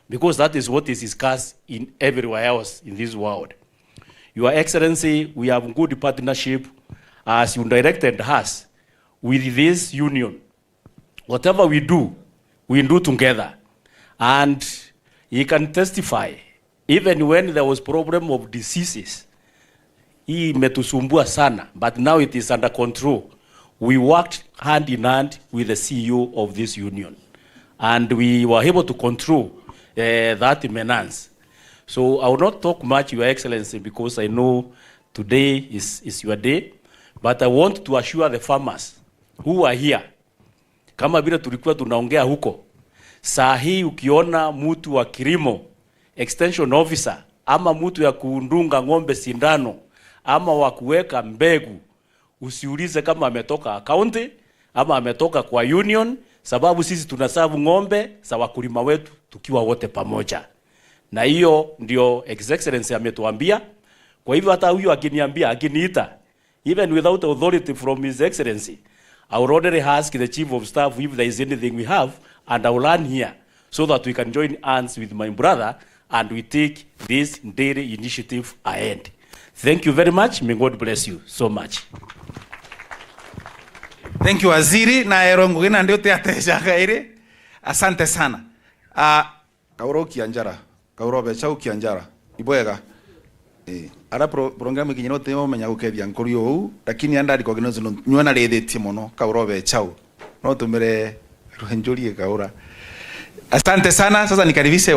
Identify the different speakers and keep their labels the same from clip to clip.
Speaker 1: because that is what is discussed in everywhere else in this world. Your Excellency, we have good partnership as you directed us with this union. Whatever we do together. And he can testify, even when there was problem of diseases, hii imetusumbua sana, but now it is under control. We worked hand in hand with the CEO of this union, and we were able to control that menace. So I will not talk much, Your Excellency, because I know today is your day, but I want to assure the farmers who are here, kama vile tulikuwa tunaongea huko, saa hii ukiona mtu wa kilimo extension officer ama mtu ya kudunga ng'ombe sindano ama wa kuweka mbegu, usiulize kama ametoka county ama ametoka kwa union, sababu sisi tunaserve ng'ombe za wakulima wetu tukiwa wote pamoja, na hiyo ndio His Excellency ametuambia. Kwa hivyo hata huyu akiniambia, akiniita, even without authority from His Excellency, I will already ask the Chief of Staff if there is anything we have, and I will learn here so that we can join hands with my brother and we take this dairy initiative ahead. Thank you very much. May God bless you so much.
Speaker 2: Thank you, Waziri. Na erongo gina ndio teatesha. Asante sana. Kauro kianjara. Kauro becha kianjara. Ibwega. Ara program ikinyino te menya gukethia nkuri ou, lakini anda ndiko gino zino nyona rithitie muno kauro becha. No tumire ruhenjurie kaura. Asante sana. Sasa nikaribishe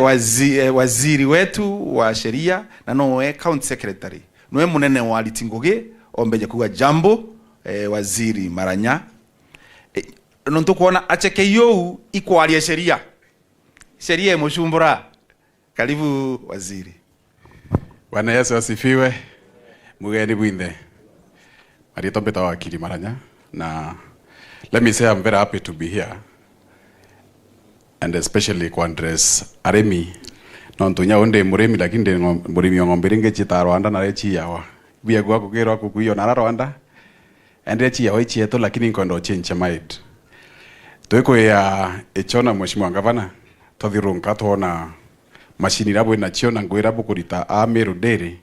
Speaker 2: waziri wetu wa sheria na nowe county secretary. Nowe munene wa Litingoge ombeje kuga jambo, Waziri Maranya. Nontu kuona acheke you ikwaria sheria. Sheria imushumbura. Karibu, waziri.
Speaker 3: Bwana Yesu asifiwe. Mugeni bwinde. Marieto mbeta wakili Maranya, na let me say I'm very happy to be here, and especially ku address arimi nontu nya onde murimi, lakini ndi murimi wa ng'ombe ringe chita Rwanda na rechi yawa bia gwa kugirwa kukuyo na Rwanda and rechi yawa ichieto, lakini nkondo change mind twiko ya echona. Mheshimiwa Gavana, twathirunka twona machini rabo inachio na ngwira bukurita a Meru Dairy.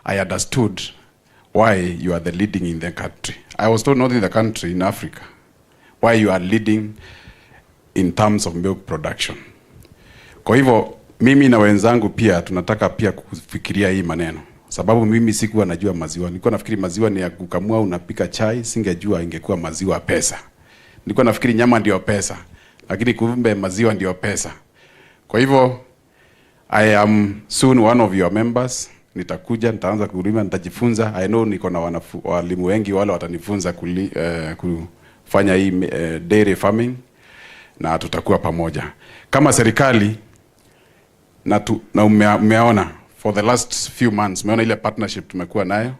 Speaker 3: I understood why you are the leading in the country. I was told not in the country, in Africa, why you are leading in terms of milk production. Kwa hivyo mimi na wenzangu pia tunataka pia kufikiria hii maneno, sababu mimi sikuwa najua maziwa. Nilikuwa nafikiri maziwa ni ya kukamua unapika chai, singejua ingekuwa maziwa pesa. Nilikuwa nafikiri nyama ndio pesa, lakini kumbe maziwa ndio pesa. Kwa hivyo I am soon one of your members. Nitakuja, nitaanza kulima, nitajifunza. I know niko na walimu wengi wale watanifunza kufanya hii dairy farming na tutakuwa pamoja kama serikali na umeona for the last few months, umeona ile partnership tumekuwa nayo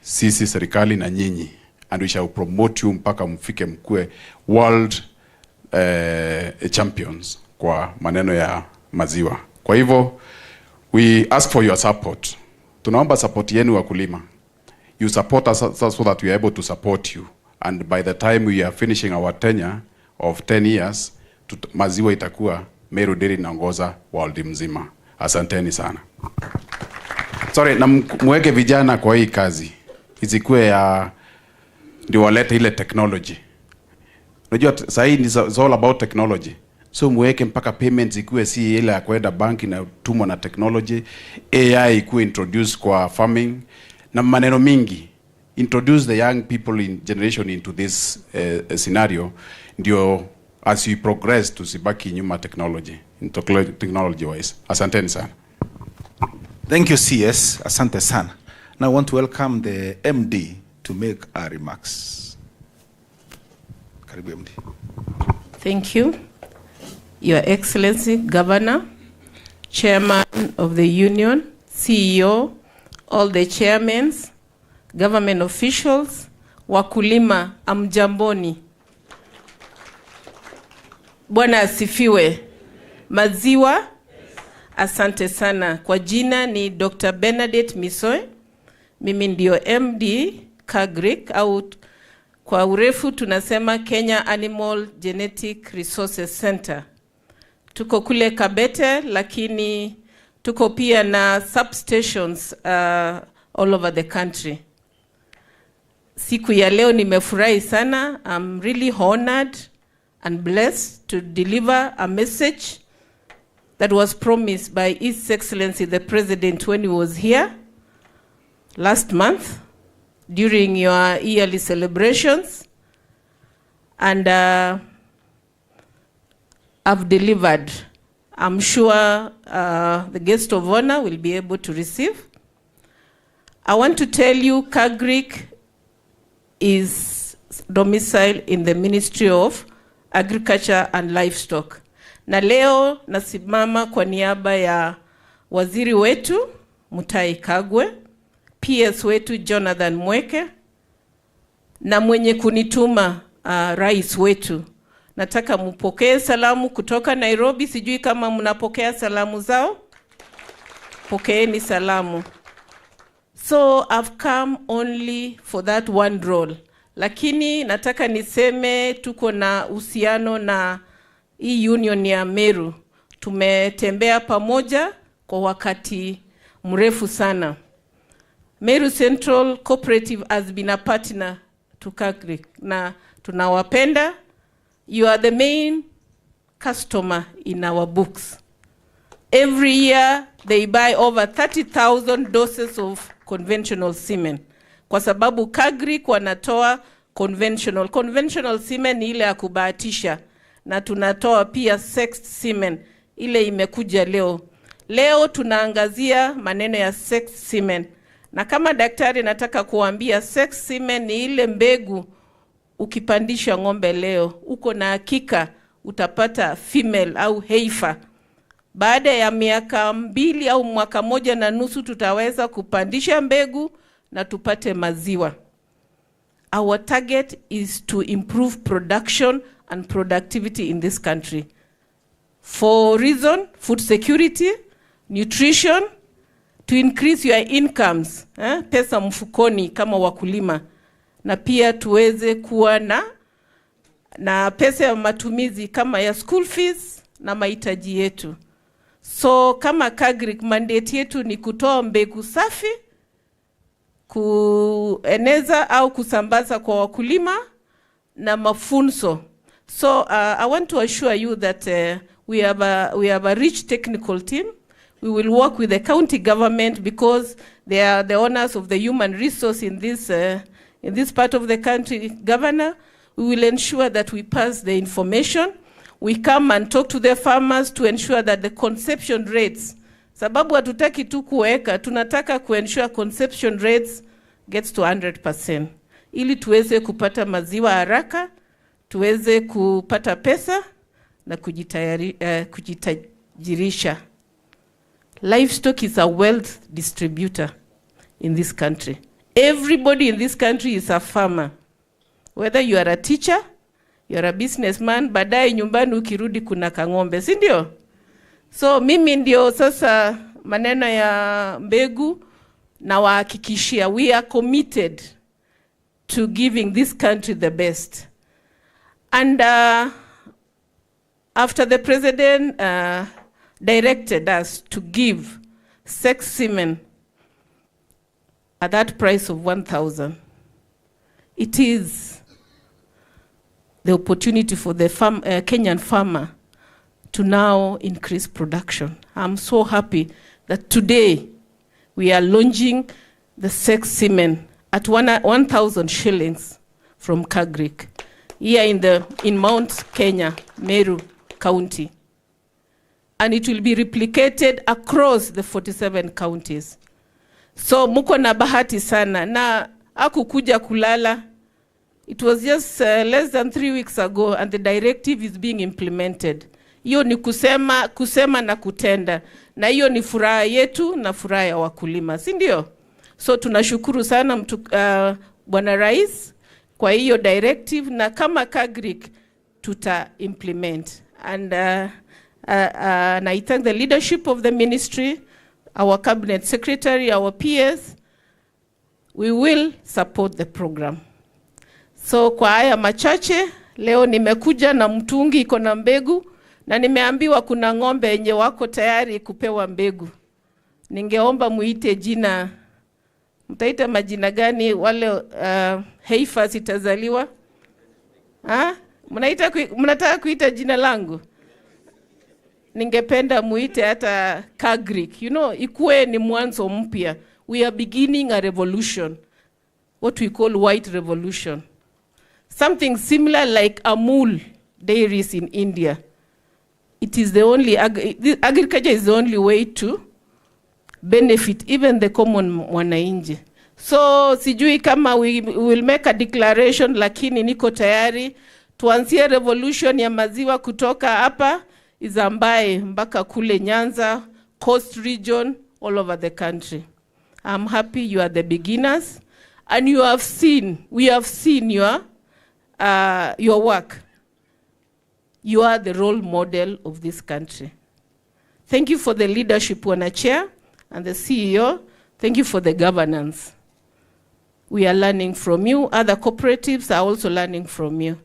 Speaker 3: sisi serikali na nyinyi, and we shall promote you mpaka mfike mkue world champions kwa maneno ya maziwa. Kwa hivyo we ask for your support. Tunaomba support yenu, wakulima. You support us so that we are able to support you, and by the time we are finishing our tenure of 10 years, maziwa itakuwa Meru Dairy inaongoza world mzima. Asanteni sana. Sorry, na muweke vijana kwa hii kazi, isikuwe ya ndio walete ile technology. Unajua sasa hii ni it's all about technology. So muweke mpaka payments ikuwe si ile ya kwenda banki na tumwa na technology, AI ikuwe introduced kwa farming na maneno mingi. Introduce the young people in generation into this scenario, ndio as we progress tusibaki nyuma technology, in technology wise. Asanteni sana.
Speaker 2: Thank you, CS. Asante sana. Now I want to welcome the MD to make our remarks. Karibu, MD.
Speaker 4: Thank you. Your Excellency, Governor, Chairman of the Union, CEO, all the chairmen, government officials, wakulima, hamjamboni. Bwana asifiwe. Maziwa, asante sana. Kwa jina ni Dr. Bernadette Misoi. Mimi ndio MD KAGRC, au kwa urefu tunasema Kenya Animal Genetic Resources Center. Tuko kule Kabete, lakini tuko pia na substations all over the country. Siku ya leo nimefurahi sana. I'm really honored and blessed to deliver a message that was promised by His Excellency the President when he was here last month during your yearly celebrations. And I've delivered. I'm sure the guest of honor will be able to receive. I want to tell you KAGRC is domiciled in the Ministry of Agriculture and Livestock. Na leo nasimama kwa niaba ya waziri wetu Mutahi Kagwe, PS wetu Jonathan Mueke na mwenye kunituma, rais wetu. Nataka mpokee salamu kutoka Nairobi. Sijui kama mnapokea salamu zao. Pokeeni salamu. So I've come only for that one role. Lakini nataka niseme tuko na uhusiano na hii union ya Meru. Tumetembea pamoja kwa wakati mrefu sana. Meru Central Cooperative has been a partner to KAGRC na tunawapenda. You are the main customer in our books. Every year they buy over 30,000 doses of conventional semen. Kwa sababu KAGRC wanatoa conventional. Conventional semen ni ile ya kubahatisha, na tunatoa pia sexed semen ile imekuja leo. Leo tunaangazia maneno ya sexed semen. Na kama daktari nataka kuambia, sexed semen ni ile mbegu ukipandisha ng'ombe leo, uko na hakika utapata female au heifer. Baada ya miaka 2 au mwaka 1.5 tutaweza kupandisha mbegu na tupate maziwa. Our target is to improve production and productivity in this country. For reason, food security, nutrition, to increase your incomes, pesa mfukoni kama wakulima, na pia tuweze kuwa na pesa ya matumizi kama ya school fees na mahitaji yetu. So kama KAGRC, mandate yetu ni kutoa mbegu safi, kueneza au kusambaza kwa wakulima na mafunzo. So I want to assure you that we have a rich technical team. We will work with the county government because they are the owners of the human resource in this part of the country. Governor, we will ensure that we pass the information. We come and talk to the farmers to ensure that the conception rates, sababu hatutaki tu kuweka, tunataka kuensure conception rates gets to 100% ili tuweze kupata maziwa haraka, tuweze kupata pesa na kujitajirisha. Livestock is a wealth distributor in this country. Everybody in this country is a farmer. Whether you are a teacher, you are a businessman, baadaye nyumbani ukirudi kuna kang'ombe, si ndio? So mimi ndio sasa maneno ya mbegu nawahakikishia, we are committed to giving this country the best. And after the president directed us to give sexed semen at that price of 1,000, it is the opportunity for the Kenyan farmer to now increase production. I'm so happy that today we are launching the sexed semen at 1,000 shillings from KAGRC here in Mount Kenya, Meru County. And it will be replicated across the 47 counties. So muko na bahati sana na hakukuja kulala. It was just less than 3 weeks ago and the directive is being implemented. Hiyo ni kusema, kusema na kutenda, na hiyo ni furaha yetu na furaha ya wakulima, si ndio? So tunashukuru sana Bwana Rais kwa hiyo directive, na kama KAGRC tuta implement and I thank the leadership of the ministry, our cabinet secretary, our PS. We will support the program. So kwa haya machache, leo nimekuja na mtungi iko na mbegu. Na nimeambiwa kuna ng'ombe yenye wako tayari kupewa mbegu. Ningeomba muite jina, mtaita majina gani wale heifer zitazaliwa? Ha? Mnataka kuita jina langu? Ningependa muite hata Kagrik. You know, ikue ni mwanzo mpya. We are beginning a revolution, what we call white revolution. Something similar like Amul dairies in India. It is the only, agriculture is the only way to benefit even the common mwananchi. So sijui kama we will make a declaration, lakini niko tayari tuanzie revolution ya maziwa kutoka hapa Izambaye mpaka kule Nyanza, Coast region, all over the country. I'm happy you are the beginners and you have seen, we have seen your work. You are the role model of this country. Thank you for the leadership, Bwana Chair and the CEO. Thank you for the governance. We are learning from you. Other cooperatives are also learning from you.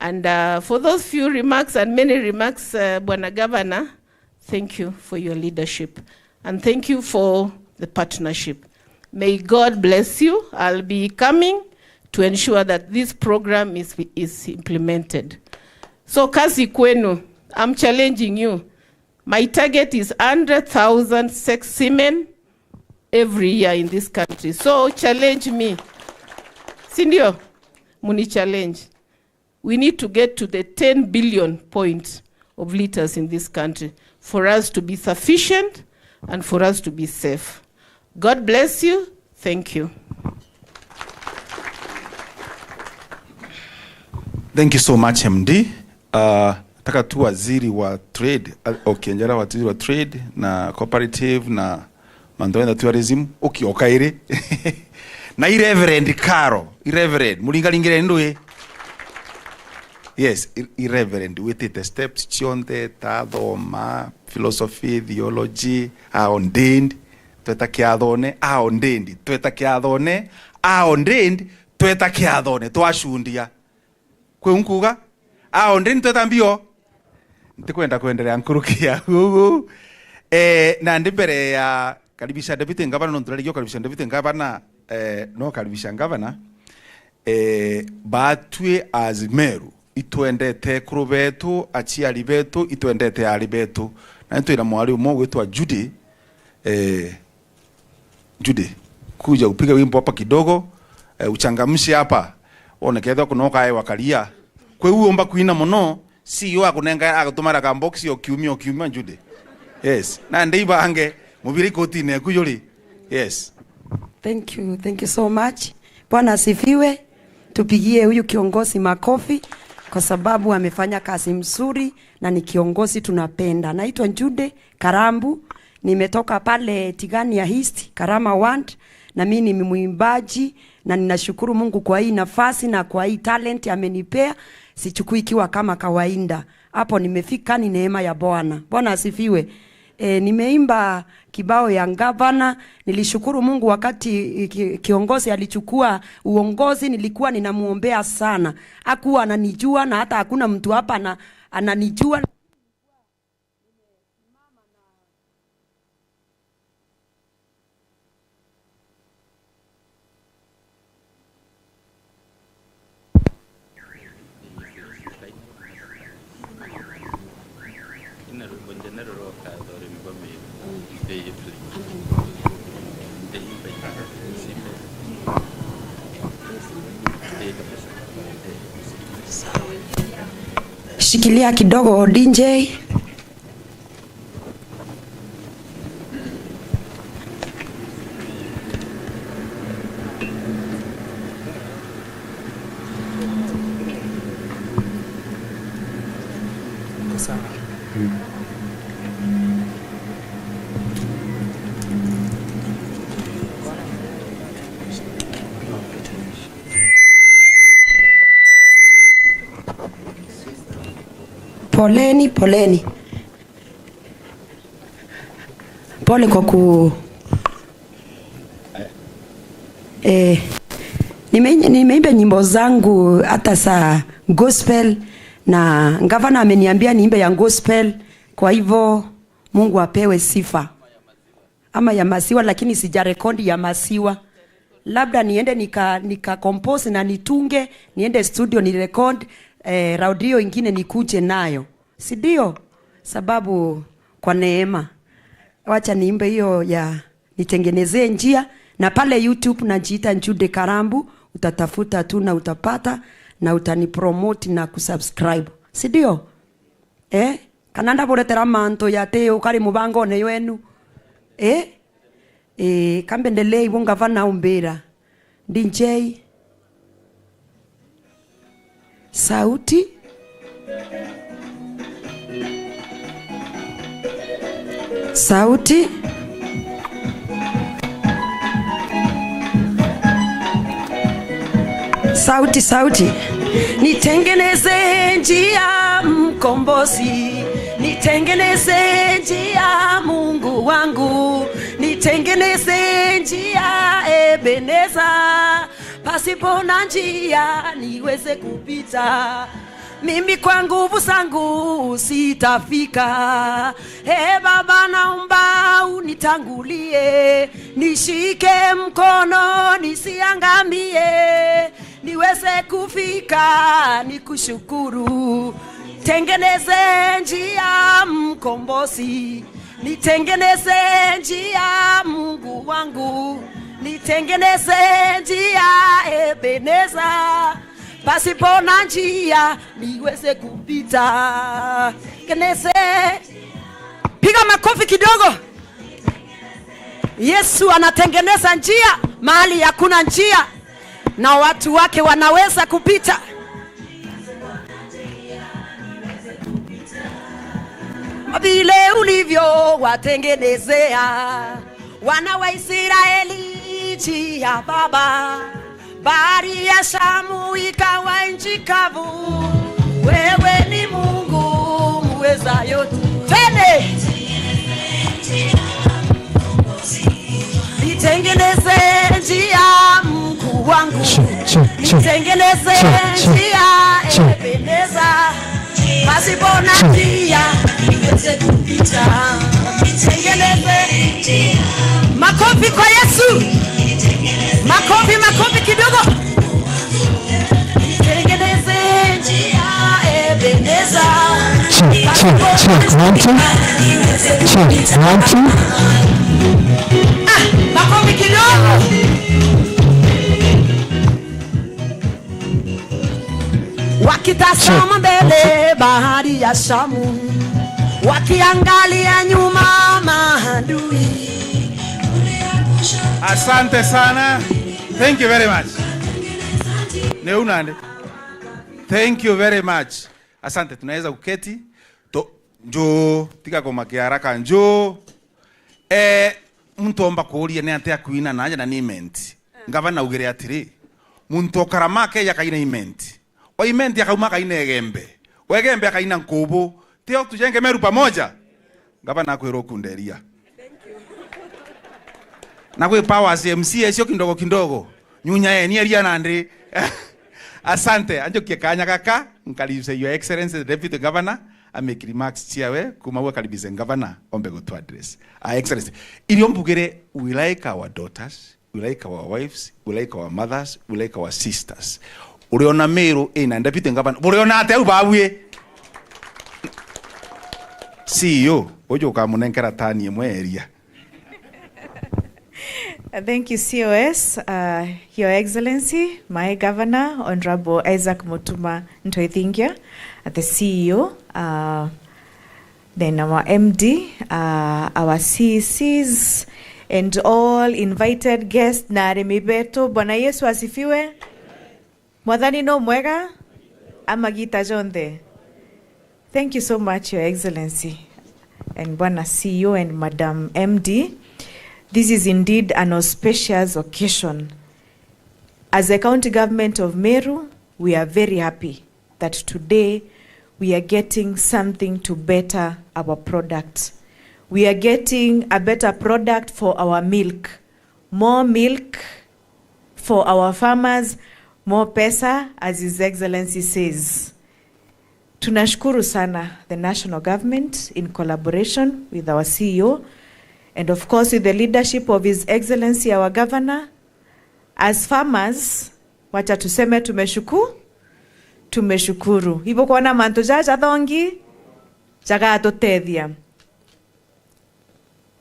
Speaker 4: And for those few remarks and many remarks, Bwana Governor, thank you for your leadership. And thank you for the partnership. May God bless you. I'll be coming to ensure that this program is implemented. So kazi kwenu, I'm challenging you. My target is 100,000 sex semen every year in this country. So challenge me. Sindio? Muni challenge. We need to get to the 10 billion point of liters in this country for us to be sufficient and for us to be safe. God bless you. Thank you.
Speaker 2: Thank you so much, MD. Nataka tu waziri wa trade, Okienjera waziri wa trade na cooperative na mandoenda tourism, ukiokaire. Na Reverend Caro, Reverend, mulingalingire ndwe. Yes, irreverend with the steps chionde tathoma philosophy, theology, aordained, tweta kiathone, aordained, tweta kiathone, aordained, tweta kiathone, twashundia. Kwe unkuga? Aordained tweta mbio. Ntikwenda kuendelea nkurukia. Na ndi mbere ya karibisha deputy governor, no nturarigio karibisha deputy governor, no karibisha governor. Batwe azimeru itwendete kuru betu, aciari betu, itwendete ari betu. Na twina mwari umwe gwitwa Judy, Judy kuja upiga wimbo hapa kidogo, uchangamshe hapa. One ketha kunoka e wakaria. Kwe uomba kuina muno, si yo akunenga agatumara ka box yo kiumia kiumia Judy. Yes. Na ndeiba ange mubiri koti ne kuyori. Yes.
Speaker 5: Thank you. Thank you so much. Bwana asifiwe. Tupigie huyu kiongozi makofi kwa sababu amefanya kazi mzuri na ni kiongozi tunapenda. Naitwa Jude Karambu, nimetoka pale Tigania East, Karama Ward, na mimi ni mwimbaji na ninashukuru Mungu kwa hii nafasi na kwa hii talent amenipea. Sichukui ikiwa kama kawaida. Hapo nimefika ni neema ya Bwana. Bwana asifiwe. Nimeimba kibao ya gavana. Nilishukuru Mungu wakati kiongozi alichukua uongozi, nilikuwa ninamuombea sana. Hakuwa ananijua na hata hakuna mtu hapa ananijua. Shikilia kidogo DJ. Poleni, poleni. Pole kwa ku nimeimba nyimbo zangu hata za gospel Na gavana ameniambia niimbe ya gospel, kwa hivyo Mungu apewe sifa. Ama ya masiwa, lakini sijarekodi ya masiwa. Labda niende nika compose na nitunge, niende studio ni record, radio ingine nikuje nayo. Si ndio? Sababu kwa neema. Wacha niimbe hiyo ya nitengenezee njia, na pale YouTube najiita Njude Karambu, utatafuta tu na utapata na utanipromote na kusubscribe. Si ndio? Kananda boretera manto ya teo kari mubango ne wenu. Kambendelee iwo gavana umbera. DJ Sauti. Sauti. Sauti, sauti. Nitengeneze njia mkombozi, nitengeneze njia Mungu wangu, nitengeneze njia Ebeneza, pasipo na njia niweze kupita. Mimi kwa nguvu zangu sitafika. Baba naomba unitangulie, nishike mkono nisiangamie, niweze kufika nikushukuru. Tengeneze njia mkombozi, nitengeneze njia Mungu wangu, nitengeneze njia Ebeneza, pasipo na njia niweze kupita. Tengeneze. Piga makofi kidogo. Yesu anatengeneza njia mahali hakuna njia, na watu wake wanaweza kupita. Vile ulivyo watengenezea wana wa Israeli njia Baba, bahari ya Shamu ikawa nchi kavu. Wewe ni Mungu muweza yote. Twende. Nitengeneze njia Mungu wangu, nitengeneze njia Ebeneza, pasipo na njia niweze kupita. Nitengeneze njia. Makofi kwa Yesu. Makofi, makofi kidogo. Nitengeneze njia Ebeneza.
Speaker 6: Check, check, 1 2. Check, 1 2.
Speaker 5: Makofi kidogo. Wakitazama mbele bahari ya Shamu, wakiangalia nyuma maadui.
Speaker 2: Asante sana. Thank you very much. Neunande. Thank you very much. Asante, tunaweza kuketi. Njoo, tika kwa makiaraka njoo. Muntu omba kuuria ne atia kuina na na nimenti. Ngavana ugere atiri. Muntu okaramake yakaina imenti. O imenti akauma kaina egembe. O egembe akaina nkubu. Tio tujenge Meru pamoja. Ngavana kwero kunderia. Na kwe powers MC sio kindogo kindogo. Nyunya ye ni eria nandi. Asante, anjo kiekanya kaka, nkalibise Your Excellency the Deputy Governor, amake remarks chiawe kuma kalibise governor ombe go to address. Excellency, iriyombugere, we like our daughters, we like our wives, we like our mothers, we like our sisters. Uriona Meru ina Deputy Governor, uriona ate ubawe. CEO, ojo kamunenkera tani emwe area.
Speaker 7: Thank you, COS, Your Excellency, my Governor, Honorable Isaac Mutuma Ntoithingia, the CEO, then our MD, our CECs, and all invited guests. Na aremi betu, Bwana Yesu asifiwe. Mwathani no mwega, amagita jonde. Thank you so much, Your Excellency, and Bwana CEO and Madam MD. This is indeed an auspicious occasion. As the county government of Meru, we are very happy that today we are getting something to better our product. We are getting a better product for our milk. More milk for our farmers, more pesa, as His Excellency says. Tunashukuru sana the national government in collaboration with our CEO and, of course, with the leadership of His Excellency our governor. As farmers, wacha tuseme tumeshukuru. Hivyo kuona mantu jaja thongi jagatutethia.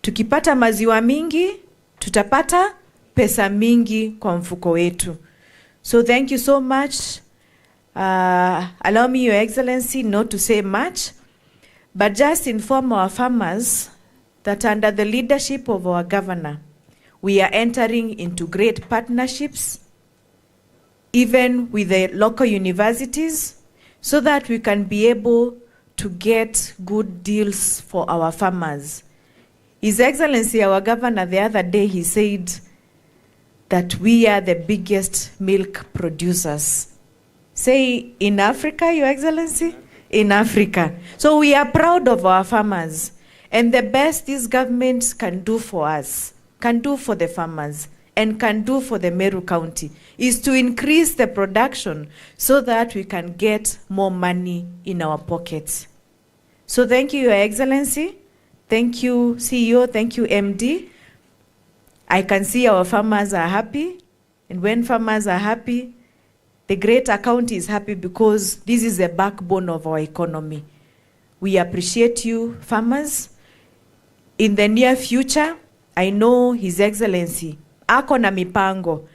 Speaker 7: Tukipata maziwa mingi, tutapata pesa mingi kwa mfuko wetu. So thank you so much. Allow me, Your Excellency, not to say much, but just inform our farmers that under the leadership of our governor, we are entering into great partnerships, even with the local universities, so that we can be able to get good deals for our farmers. His Excellency, our governor, the other day, he said that we are the biggest milk producers. Say in Africa, Your Excellency? In Africa. So we are proud of our farmers. And the best this government can do for us, can do for the farmers, and can do for the Meru County is to increase the production so that we can get more money in our pockets. So thank you, Your Excellency. Thank you, CEO. Thank you, MD. I can see our farmers are happy. And when farmers are happy, the greater county is happy because this is the backbone of our economy. We appreciate you, farmers. In the near future, I know His Excellency ako na mipango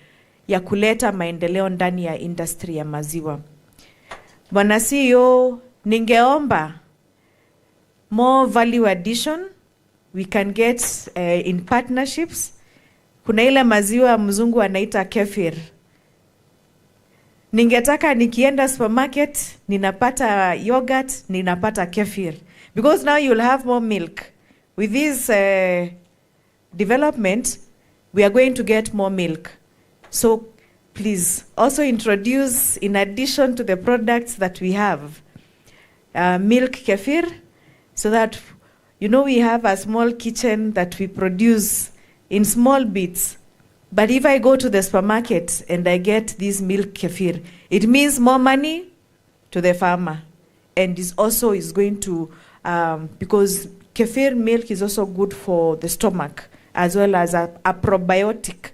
Speaker 7: ya kuleta maendeleo ndani ya industry ya maziwa. Bwana CEO, ningeomba more value addition we can get in partnerships. Kuna ile maziwa mzungu anaita kefir. Ningetaka nikienda supermarket ninapata yogurt, ninapata kefir, because now you'll have more milk. With this development, we are going to get more milk. So please also introduce, in addition to the products that we have, milk kefir, so that we have a small kitchen that we produce in small bits. But if I go to the supermarket and I get this milk kefir, it means more money to the farmer. And this also is going to, because kefir milk is also good for the stomach, as well as a probiotic.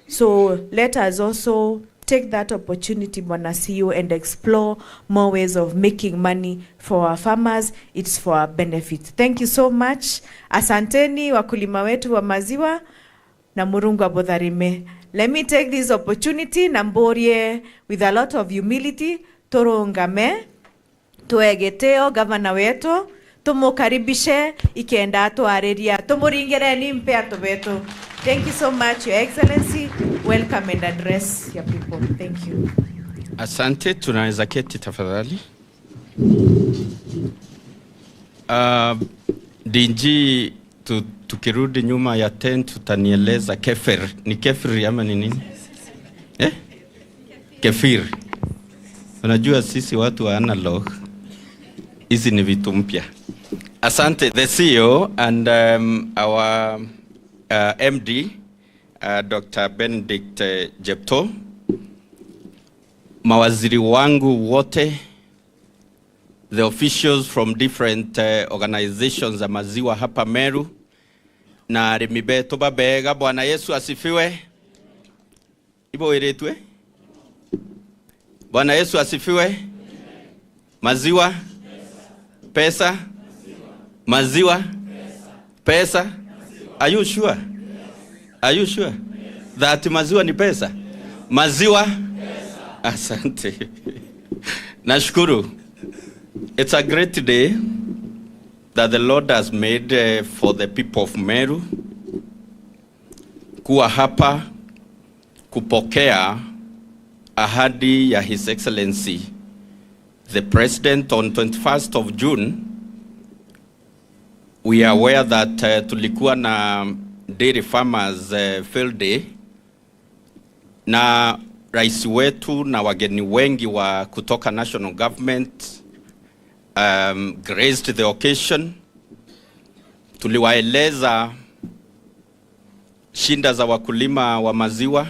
Speaker 7: So let us also take that opportunity, Bwana CEO, and explore more ways of making money for our farmers. It's for our benefit. Thank you so much. Asanteni wakulima wetu wa maziwa na Murungu abotharime. Let me take this opportunity na mborie with a lot of humility turungame tuegeteo gavana wetu tumukaribishe ikenda atwariria tumuringireni mpe antu betu. Thank you so much, Your Excellency. Welcome and address your people. Thank you.
Speaker 8: Asante, tunaweza keti tafadhali. DG, tukirudi nyuma ya tent tutanieleza kefir. Ni kefir ama ni nini? Eh? Kefir. Unajua sisi watu wa analog, hizi ni vitu mpya. Asante, the CEO and our MD, Dr. Benedict Jepto, mawaziri wangu wote, the officials from different organizations za maziwa hapa Meru, na arimi betu babega. Bwana Yesu asifiwe. Ibo weretwe. Bwana Yesu asifiwe. Maziwa, pesa, maziwa, pesa. Are you sure? Are you sure that maziwa ni pesa? Maziwa? Asante. Nashukuru. It's a great day that the Lord has made for the people of Meru kuwa hapa kupokea ahadi ya His Excellency the President on 21st of June. We are aware that tulikuwa na Dairy Farmers Field Day na rais wetu na wageni wengi wa kutoka national government graced the occasion. Tuliwaeleza shinda za wakulima wa maziwa,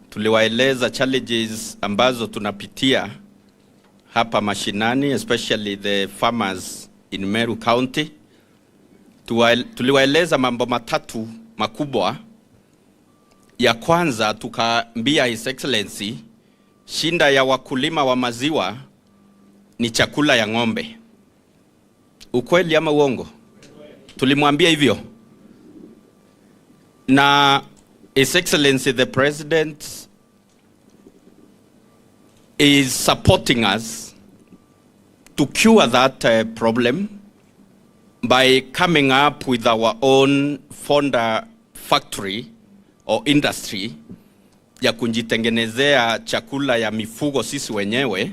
Speaker 8: tuliwaeleza challenges ambazo tunapitia hapa mashinani, especially the farmers in Meru County. Tuliwaeleza mambo matatu makubwa. Ya kwanza tukaambia His Excellency, shinda ya wakulima wa maziwa ni chakula ya ng'ombe. Ukweli ama uongo? Tulimwambia hivyo. Na His Excellency the President is supporting us to cure that problem by coming up with our own fodder factory or industry ya kujitengenezea chakula ya mifugo sisi wenyewe.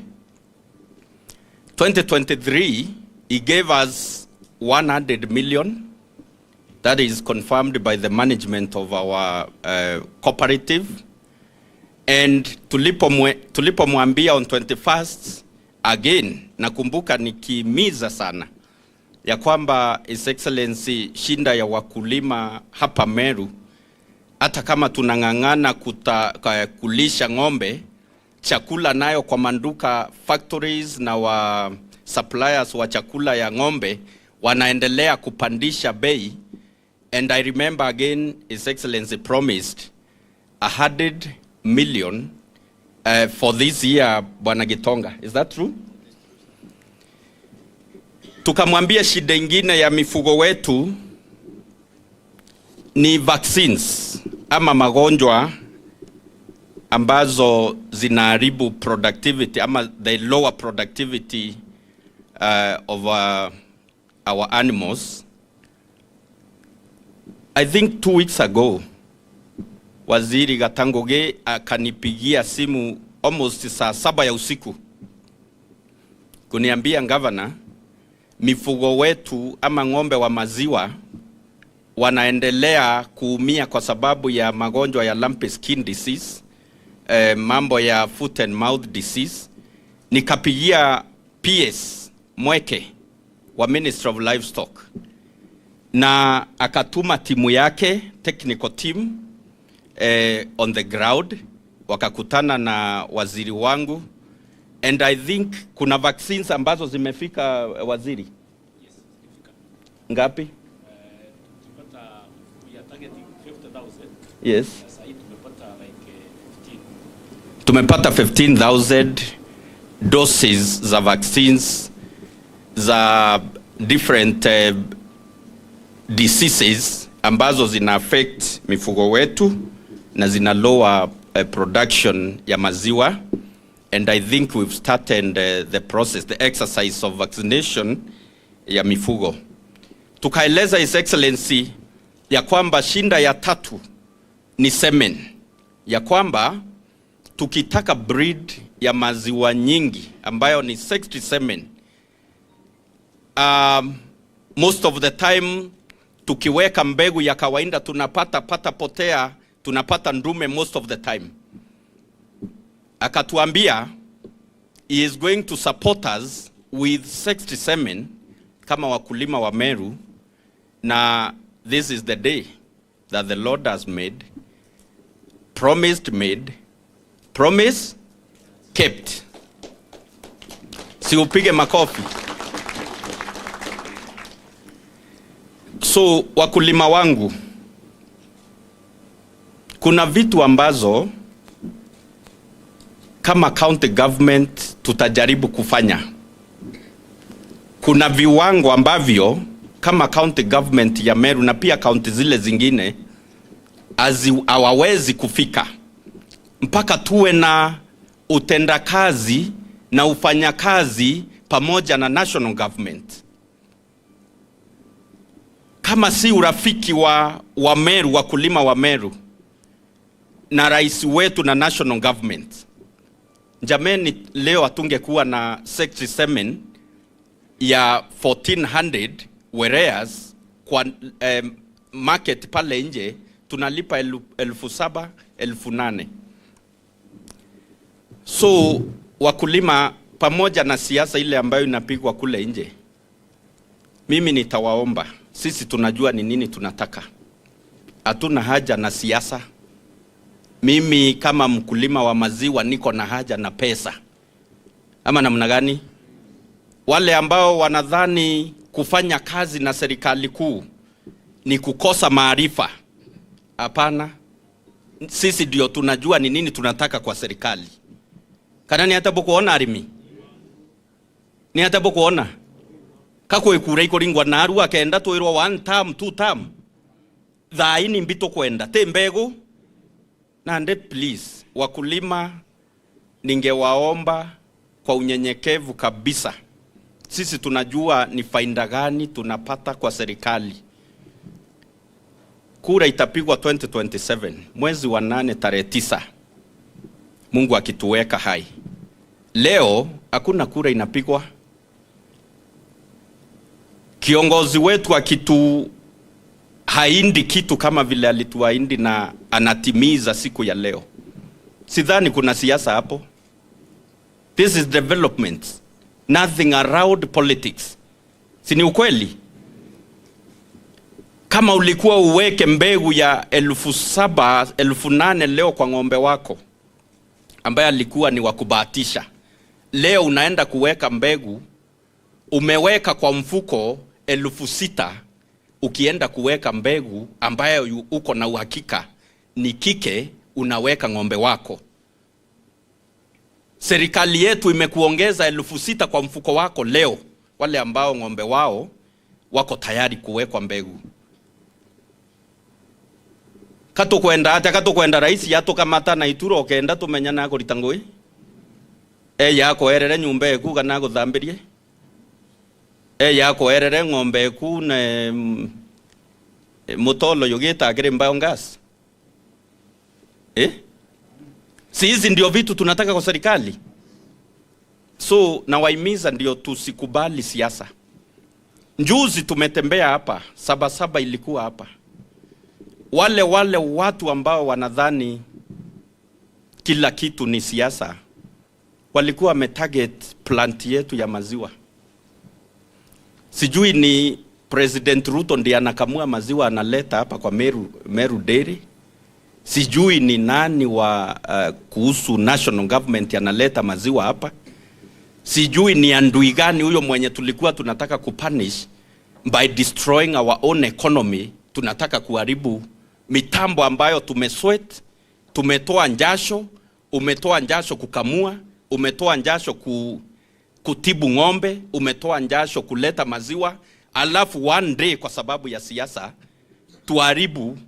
Speaker 8: 2023, he gave us 100 million. That is confirmed by the management of our cooperative. And tulipomwambia on 21st, again, nakumbuka nikimiza sana ya kwamba His Excellency, shinda ya wakulima hapa Meru, hata kama tunang'ang'ana kulisha ng'ombe, chakula nayo kwa manduka factories na wa suppliers wa chakula ya ng'ombe wanaendelea kupandisha bei. And I remember again His Excellency promised 100 million for this year, Bwana Gitonga. Is that true? Tukamwambia shida ingine ya mifugo wetu ni vaccines ama magonjwa ambazo zinaharibu productivity ama the lower productivity of our animals. I think 2 weeks ago, Waziri Gatangoge akanipigia simu almost saa 7 ya usiku kuniambia, "Governor, mifugo wetu ama ng'ombe wa maziwa wanaendelea kuumia kwa sababu ya magonjwa ya lumpy skin disease, mambo ya foot and mouth disease." Nikapigia PS Mweke wa Ministry of Livestock na akatuma timu yake, technical team, on the ground, wakakutana na waziri wangu, and I think kuna vaccines ambazo zimefika, waziri? Ngapi?
Speaker 1: We are targeting 50,000.
Speaker 8: Yes.
Speaker 1: Sasa hii tumepata like 15.
Speaker 8: Tumepata 15,000 doses za vaccines za different diseases ambazo zina affect mifugo wetu na zina lower production ya maziwa, and I think we've started the process, the exercise of vaccination ya mifugo. Tukaeleza His Excellency ya kwamba shinda ya tatu ni semen, ya kwamba tukitaka breed ya maziwa nyingi ambayo ni 67, most of the time tukiweka mbegu ya kawaida tunapata pata potea, tunapata ndume most of the time. Akatuambia he is going to support us with 67 kama wakulima wa Meru, na this is the day that the Lord has made, promised made, promise kept. Si upige makofi. So wakulima wangu, kuna vitu ambazo kama county government tutajaribu kufanya. Kuna viwango ambavyo kama county government ya Meru na pia county zile zingine hawawezi kufika mpaka tuwe na utendakazi na ufanyakazi pamoja na national government. Kama si urafiki wa Meru, wakulima wa Meru na rais wetu na national government, jameni, leo hatungekuwa na 67 ya 1400, whereas kwa market pale nje tunalipa 7,000, 8,000. So wakulima, pamoja na siasa ile ambayo inapigwa kule nje, mimi nitawaomba, sisi tunajua ni nini tunataka, hatuna haja na siasa. Mimi kama mkulima wa maziwa niko na haja na pesa. Ama namna gani? Wale ambao wanadhani kufanya kazi na serikali kuu ni kukosa maarifa. Hapana. Sisi ndio tunajua ni nini tunataka kwa serikali. Kana ni hata bokuona arimi? Ni hata bokuona? Kako ikura ikoringwa narua kenda tuirwa 1 term 2 term. Thaini mbito kwenda te mbegu. Nande please wakulima, ningewaomba kwa unyenyekevu kabisa. Sisi tunajua ni faida gani tunapata kwa serikali. Kura itapigwa 2027 mwezi wa 8 tarehe 9. Mungu akituweka hai. Leo hakuna kura inapigwa. Kiongozi wetu akitu haindi kitu kama vile alituahidi na anatimiza siku ya leo. Sidhani kuna siasa hapo. This is development. Nothing around politics. Si ni ukweli? Kama ulikuwa uweke mbegu ya 7,000, 8,000 leo kwa ng'ombe wako ambaye alikuwa ni wakubahatisha, leo unaenda kuweka mbegu, umeweka kwa mfuko 6,000, ukienda kuweka mbegu ambayo uko na uhakika ni kike, unaweka ng'ombe wako. Serikali yetu imekuongeza 6,000 kwa mfuko wako leo, wale ambao ng'ombe wao wako tayari kuwekwa mbegu. Katukwenda ata katukwenda rais yatukamata na ituro kenda tumenya na kurita ngui. Yako erere nyumba eku kana guthambirie. Yako erere ng'ombe eku na mutolo yugita akiri mbao gas. Si hizi ndio vitu tunataka kwa serikali. So nawaimiza ndio tusikubali siasa. Njuzi tumetembea hapa, 7 ilikuwa hapa. Wale watu ambao wanadhani kila kitu ni siasa walikuwa wametarget plant yetu ya maziwa. Sijui ni President Ruto ndiye anakamua maziwa analeta hapa kwa Meru Dairy. Sijui ni nani wa kuhusu national government analeta maziwa hapa. Sijui ni andui gani huyo mwenye tulikuwa tunataka kupunish by destroying our own economy. Tunataka kuharibu mitambo ambayo tumesweat, tumetoa njasho, umetoa njasho kukamua, umetoa njasho kutibu ng'ombe, umetoa njasho kuleta maziwa, alafu one day kwa sababu ya siasa tuharibu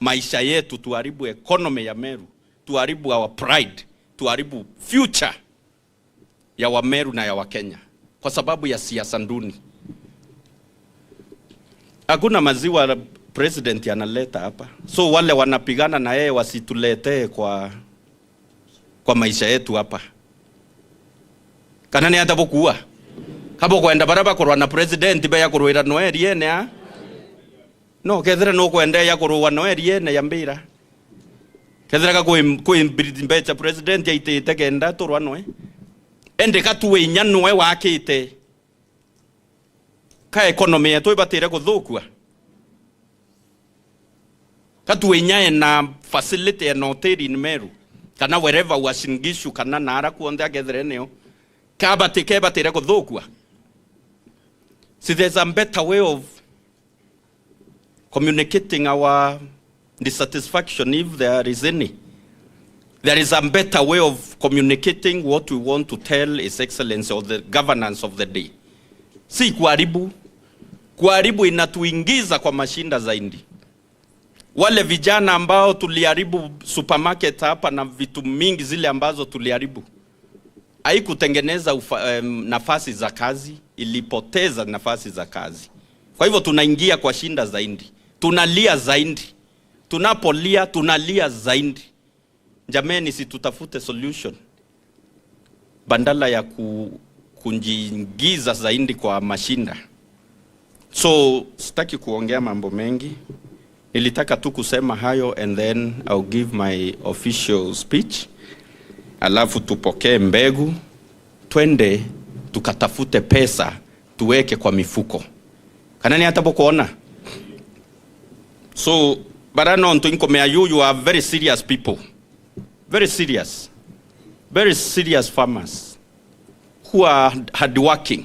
Speaker 8: maisha yetu, tuharibu economy ya Meru, tuharibu our pride, tuharibu future ya wa Meru na ya wa Kenya kwa sababu ya siasa nduni. Hakuna maziwa president analeta hapa. So wale wanapigana na yeye wasituletee kwa maisha yetu hapa. Kana ni hata bokuwa. Kabo kwenda baraba kurwa na president be ya kurwira noeri ene ha? No kethira no kwenda ya kurwa noeri ene ya mbira. Kethira ka kui mbecha president ya itete kenda turwa noe. Ende katuwe nyanwe wakite. Ka economy yetu ibatire guthukua. Katuwe nyae na facility na hoteli in Meru. Kana wherever Uasin Gishu kana nara kuonde agethire neo. Kabate kebatire guthukua. See, there's a better way of communicating our dissatisfaction if there is any. There is a better way of communicating what we want to tell His Excellency or the governance of the day. Si kuharibu. Kuharibu inatuingiza kwa mashinda zaidi. Wale vijana ambao tuliharibu supermarket hapa na vitu mingi zile ambazo tuliharibu, haikutengeneza nafasi za kazi, ilipoteza nafasi za kazi. Kwa hivyo tunaingia kwa shinda zaidi. Tunalia zaidi. Tunapolia tunalia zaidi. Jameni, si tutafute solution bandala ya kujiingiza zaidi kwa mashinda. So sitaki kuongea mambo mengi. Nilitaka tu kusema hayo and then I'll give my official speech. Alafu tupokee mbegu, twende tukatafute pesa tuweke kwa mifuko. Kanani hata bokuona. So barano ntuinkomea you are very serious people. Very serious. Very serious farmers who are hardworking.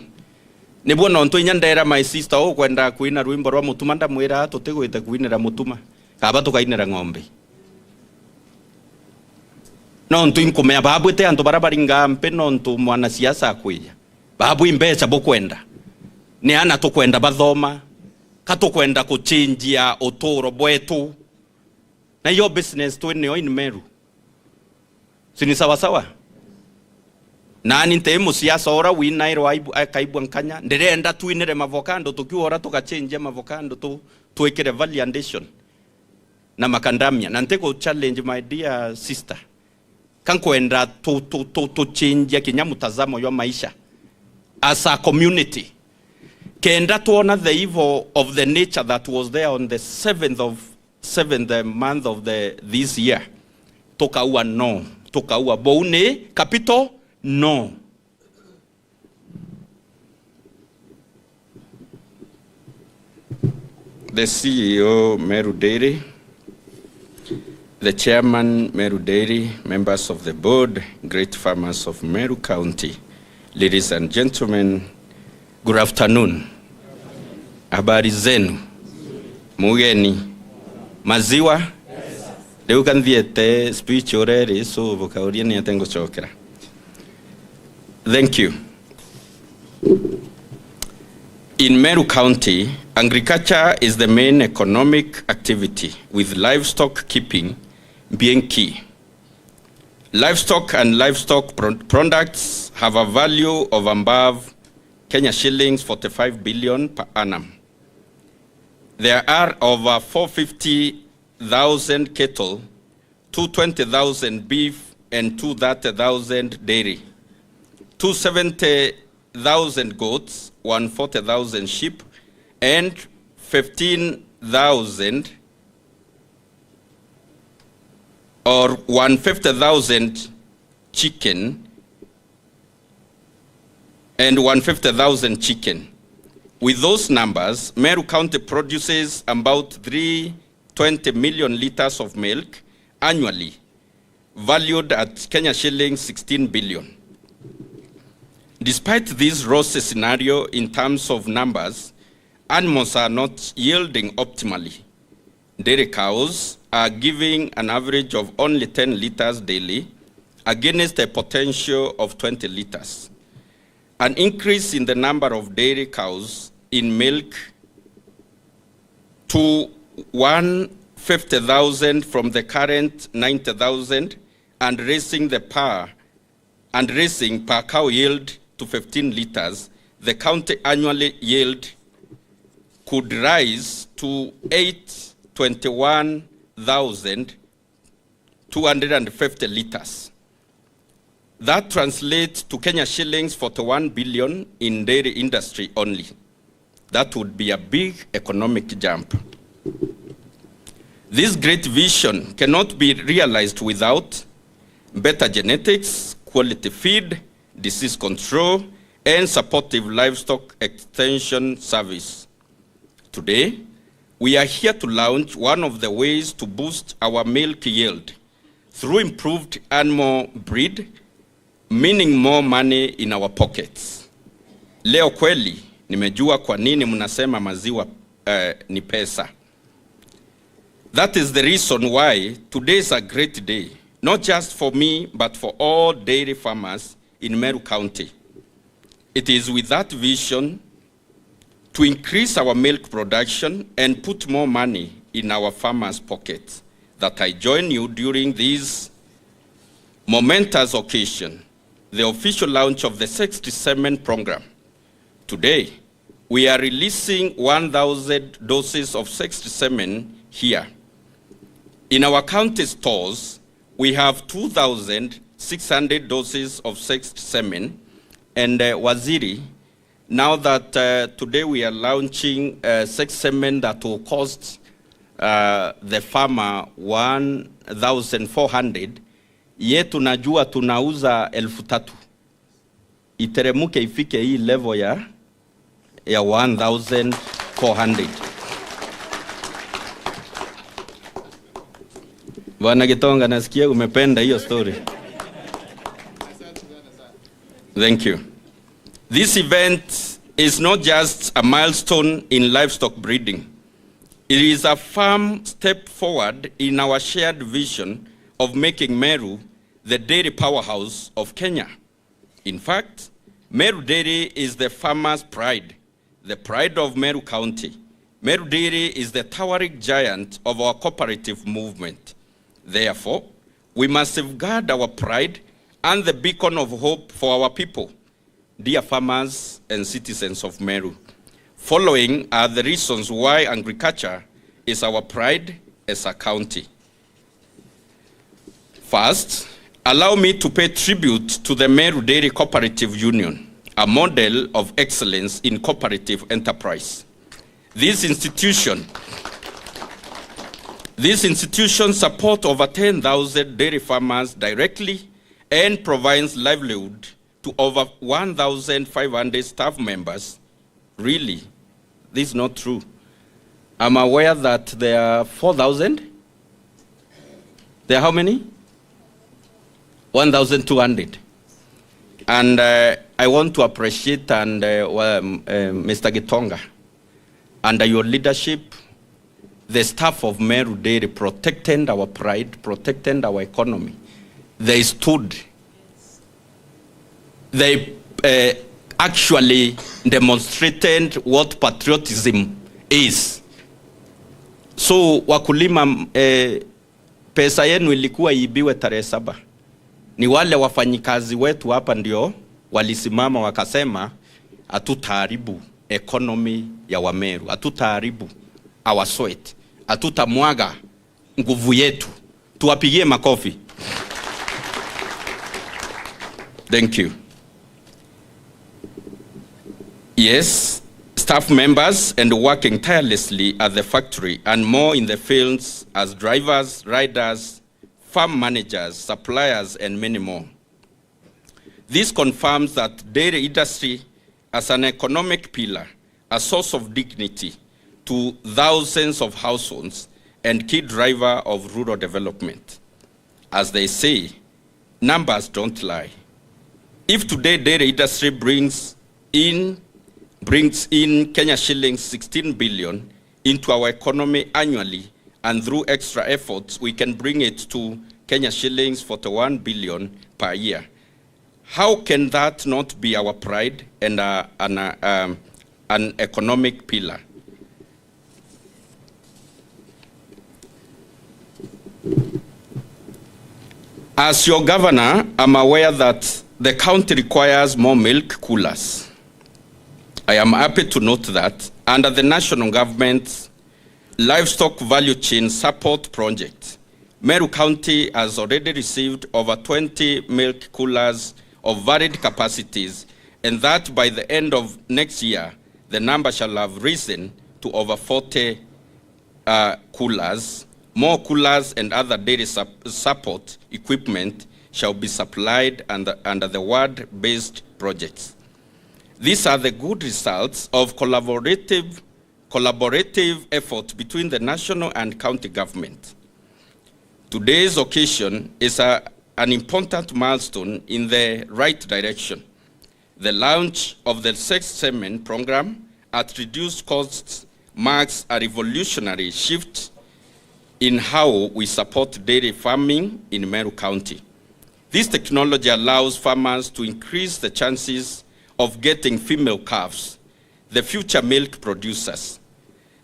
Speaker 8: Nibwo nontu inya ndera my sister ukwenda kuina rwimbo rwa mutuma ndamwira tutigwite kuinira mutuma kaba tukainira ng'ombe. Nontu inkumea babwite antu bara baringa mpe nontu mwanasiasa akwija babu imbeca bukwenda ni ana tukwenda bathoma katukwenda kuchinjia uturo bwetu na iyo business twinio in Meru sini sawa sawa. Nani nte musiasa ora winairo akaibwa nkanya ndirenda twinire mavokando tukiora tukachenjia mavokando tu twikire value addition na makandamia na nteko challenge my dear sister kankwenda tu change kinya mutazamo ya maisha as a community. Kenda tuona the evil of the nature that was there on the 7th of 7th month of the this year. Tokaua no, tokaua boune capital no. The CEO Meru Dairy, the chairman Meru Dairy, members of the board, great farmers of Meru County, ladies and gentlemen, good afternoon. Habari zenu? Mugeni? Maziwa? Leo kanthiete speech oreri so bukauria ni atengo chokera. Thank you. In Meru County, agriculture is the main economic activity, with livestock keeping being key. Livestock and livestock products have a value of above Kenya shillings 45 billion per annum. There are over 450,000 cattle, 220,000 beef, and 230,000 dairy, 270,000 goats, 140,000 sheep, and 15,000 or 150,000 chicken, and 150,000 chicken. With those numbers, Meru County produces about 320 million liters of milk annually, valued at Kenya shillings 16 billion. Despite this rosy scenario in terms of numbers, animals are not yielding optimally. Dairy cows are giving an average of only 10 liters daily against a potential of 20 liters. An increase in the number of dairy cows in milk to 150,000 from the current 90,000 and raising the per cow yield to 15 liters, the county annual yield could rise to 821,250 liters. That translates to Kenya shillings 41 billion in dairy industry only. That would be a big economic jump. This great vision cannot be realized without better genetics, quality feed, disease control, and supportive livestock extension service. Today, we are here to launch one of the ways to boost our milk yield through improved animal breed, meaning more money in our pockets. Leo kweli nimejua kwa nini mnasema maziwa ni pesa. That is the reason why today is a great day, not just for me, but for all dairy farmers in Meru County. It is with that vision to increase our milk production and put more money in our farmers' pockets that I join you during this momentous occasion, the official launch of the Sexed Semen program. Today, we are releasing 1,000 doses of sexed semen here. In our county stores, we have 2,600 doses of sexed semen. And Waziri, now that today we are launching sexed semen that will cost the farmer 1,400, ye tunajua tunauza 3,000. Iteremuke ifike hii level ya 1,400. Bwana Gitonga, nasikia umependa hiyo story. Thank you. This event is not just a milestone in livestock breeding. It is a firm step forward in our shared vision of making Meru the dairy powerhouse of Kenya. In fact, Meru Dairy is the farmer's pride, the pride of Meru County. Meru Dairy is the towering giant of our cooperative movement. Therefore, we must safeguard our pride and the beacon of hope for our people. Dear farmers and citizens of Meru, following are the reasons why agriculture is our pride as a county. First, allow me to pay tribute to the Meru Dairy Cooperative Union, a model of excellence in cooperative enterprise. This institution supports over 10,000 dairy farmers directly and provides livelihood to over 1,500 staff members. Really, this is not true. I'm aware that there are 4,000. There are how many? 1,200. And I want to appreciate and Mr. Gitonga, under your leadership, the staff of Meru Dairy protected our pride, protected our economy. They stood. They actually demonstrated what patriotism is. So wakulima, pesa yenu ilikuwa iibiwe tarehe 7. Ni wale wafanyikazi wetu hapa ndio walisimama wakasema hatutaharibu economy ya Wameru, hatutaharibu our sweat, hatutamwaga nguvu yetu. Tuwapigie makofi. Thank you. Yes, staff members and working tirelessly at the factory and more in the fields as drivers, riders, farm managers, suppliers, and many more. This confirms that dairy industry as an economic pillar, a source of dignity to thousands of households and key driver of rural development. As they say, numbers don't lie. If today dairy industry brings in Kenya shillings 16 billion into our economy annually, and through extra efforts, we can bring it to Kenya shillings 41 billion per year. How can that not be our pride and an economic pillar? As your governor, I'm aware that the county requires more milk coolers. I am happy to note that under the national government's Livestock Value Chain Support Project, Meru County has already received over 20 milk coolers of varied capacities, and that by the end of next year, the number shall have risen to over 40 coolers. More coolers and other dairy support equipment shall be supplied under the ward-based projects. These are the good results of collaborative effort between the national and county government. Today's occasion is an important milestone in the right direction. The launch of the sexed semen program at reduced costs marks a revolutionary shift in how we support dairy farming in Meru County. This technology allows farmers to increase the chances of getting female calves, the future milk producers.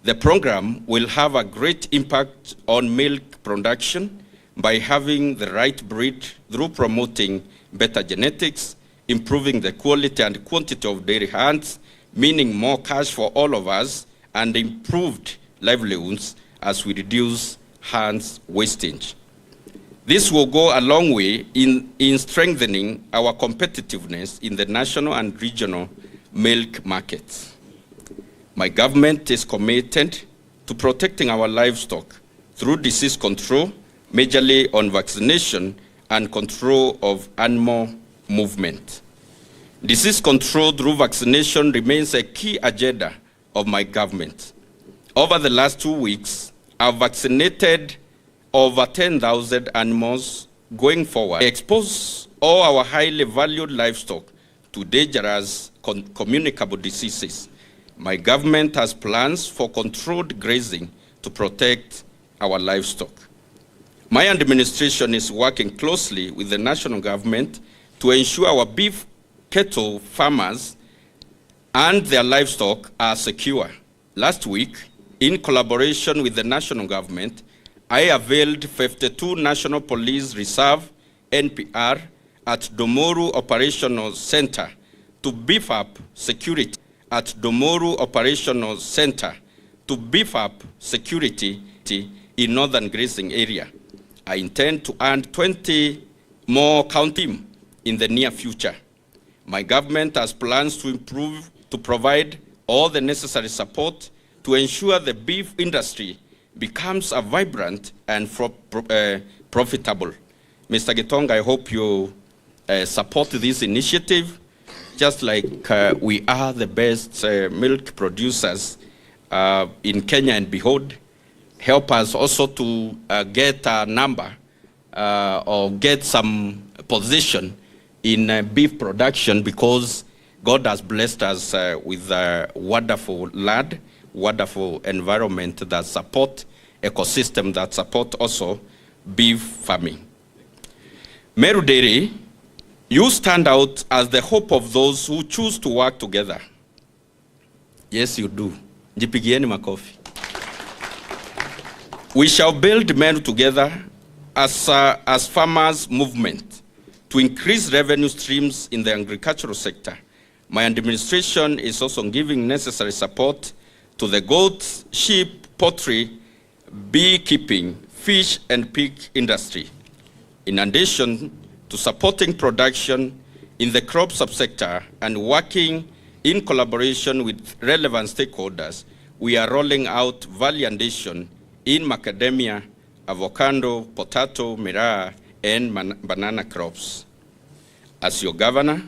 Speaker 8: The program will have a great impact on milk production by having the right breed through promoting better genetics, improving the quality and quantity of dairy herds, meaning more cash for all of us, and improved livelihoods as we reduce hands wastage. This will go a long way in strengthening our competitiveness in the national and regional milk markets. My government is committed to protecting our livestock through disease control, majorly on vaccination and control of animal movement. Disease control through vaccination remains a key agenda of my government. Over the last 2 weeks, I've vaccinated over 10,000 animals. Going forward, expose all our highly valued livestock to dangerous communicable diseases. My government has plans for controlled grazing to protect our livestock. My administration is working closely with the national government to ensure our beef cattle farmers and their livestock are secure. Last week, in collaboration with the national government, I availed 52 National Police Reserve, NPR, at Domoru Operational Center to beef up security at Domoru Operational Center to beef up security in northern grazing area. I intend to add 20 more county in the near future. My government has plans to improve, to provide all the necessary support to ensure the beef industry becomes a vibrant and profitable. Mr. Gitonga, I hope you support this initiative, just like we are the best milk producers in Kenya and behold, help us also to get a number or get some position in beef production, because God has blessed us with a wonderful land, wonderful environment that support, ecosystem that support also beef farming. Meru Dairy, you stand out as the hope of those who choose to work together. Yes, you do. Jipigieni makofi. We shall build Meru together as farmers movement to increase revenue streams in the agricultural sector. My administration is also giving necessary support to the goat, sheep, poultry, beekeeping, fish and pig industry. In addition to supporting production in the crop subsector and working in collaboration with relevant stakeholders, we are rolling out value addition in macadamia, avocado, potato, miraa, and banana crops. As your governor,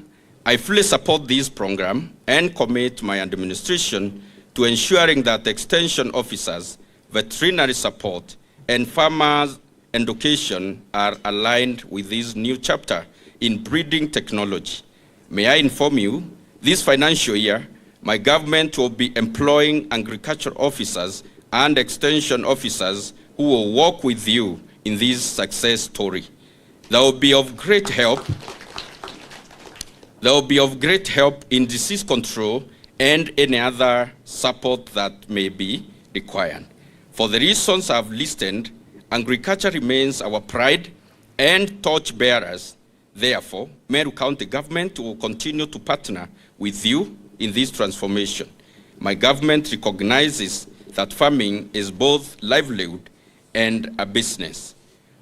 Speaker 8: I fully support this program and commit my administration to ensuring that extension officers, veterinary support, and farmers' education are aligned with this new chapter in breeding technology. May I inform you, this financial year, my government will be employing agricultural officers and extension officers who will work with you in this success story. That will be of great help. That will be of great help in disease control and any other support that may be required. For the reasons I've listed, agriculture remains our pride and torch bearers. Therefore, Meru County Government will continue to partner with you in this transformation. My government recognizes that farming is both livelihood and a business.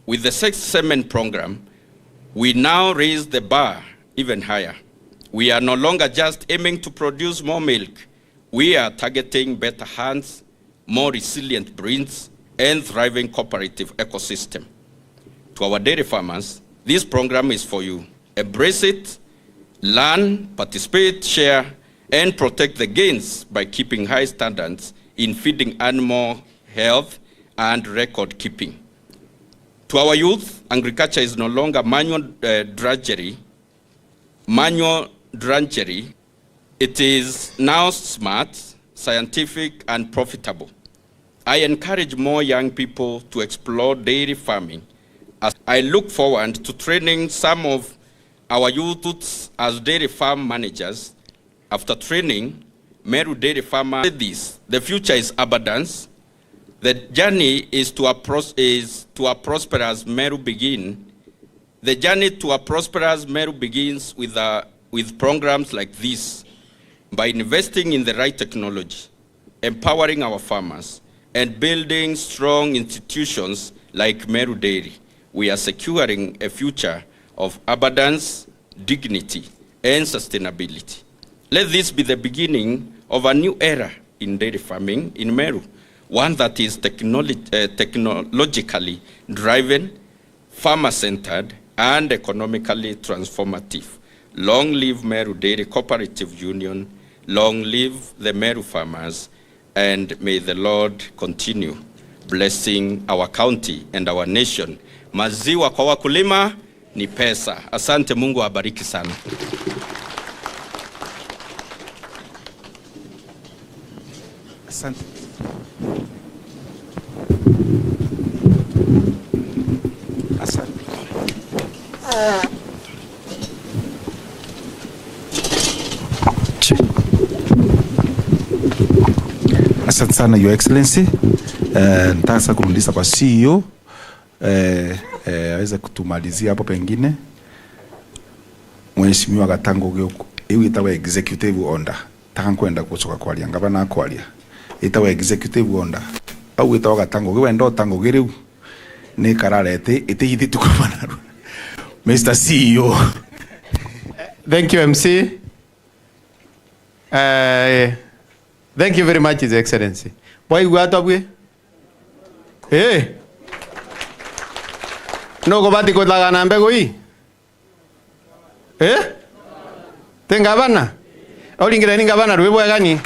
Speaker 8: With the Sixth Semen program, we now raise the bar even higher. We are no longer just aiming to produce more milk. We are targeting better hands, more resilient breeds, and thriving cooperative ecosystem. To our dairy farmers, this program is for you. Embrace it, learn, participate, share, and protect the gains by keeping high standards in feeding animal health and record keeping. To our youth, agriculture is no longer manual drudgery. It is now smart, scientific, and profitable. I encourage more young people to explore dairy farming. As I look forward to training some of our youths as dairy farm managers. After training, Meru Dairy Farmer said this: the future is abundance. The journey is to a prosperous Meru begin. The journey to a prosperous Meru begins with programs like this, by investing in the right technology, empowering our farmers, and building strong institutions like Meru Dairy. We are securing a future of abundance, dignity, and sustainability. Let this be the beginning of a new era in dairy farming in Meru, one that is technologically driven, farmer-centered, and economically transformative. Long live Meru Dairy Cooperative Union, long live the Meru farmers, and may the Lord continue blessing our county and our nation. Maziwa kwa wakulima ni pesa. Asante, Mungu awabariki sana.
Speaker 2: Asante. Asante. Asante sana Your Excellency. Nataka sasa kurudisha kwa CEO aweze kutumalizia hapo pengine. Mheshimiwa Gatango gyoku iwi itawa executive order taka nkwenda gucoka kwaria ngabana kwaria itawa executive order au itawa Gatango giwenda otango giriu ni kararete itihithitu kwa Mr. CEO.
Speaker 9: Thank you, MC. Thank you very much, His Excellency. Boy, tabwe? Eh. No go bati kotlaga mbego hii. Eh? Tengabana. Olingira ni gavana rwebo gani?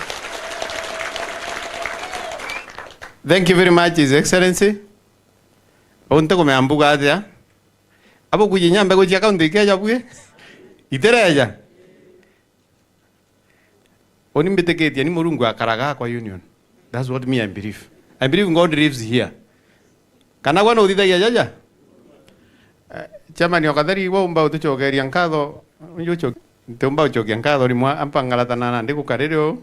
Speaker 9: Thank you very much, His Excellency. Onte kumeambuka atia. Abo kujinya mbego chia county keja bwe. Itereja. Oni mbeteketia ni Murungu akaraga kwa union. That's what me I believe. I believe God lives here. Kana gwa no uthithagia jaja? Chairman okatheri wa umba utucokeria nkatho ntumba ucokia nkatho rimwa ampangaratana na ndigukarĩrĩo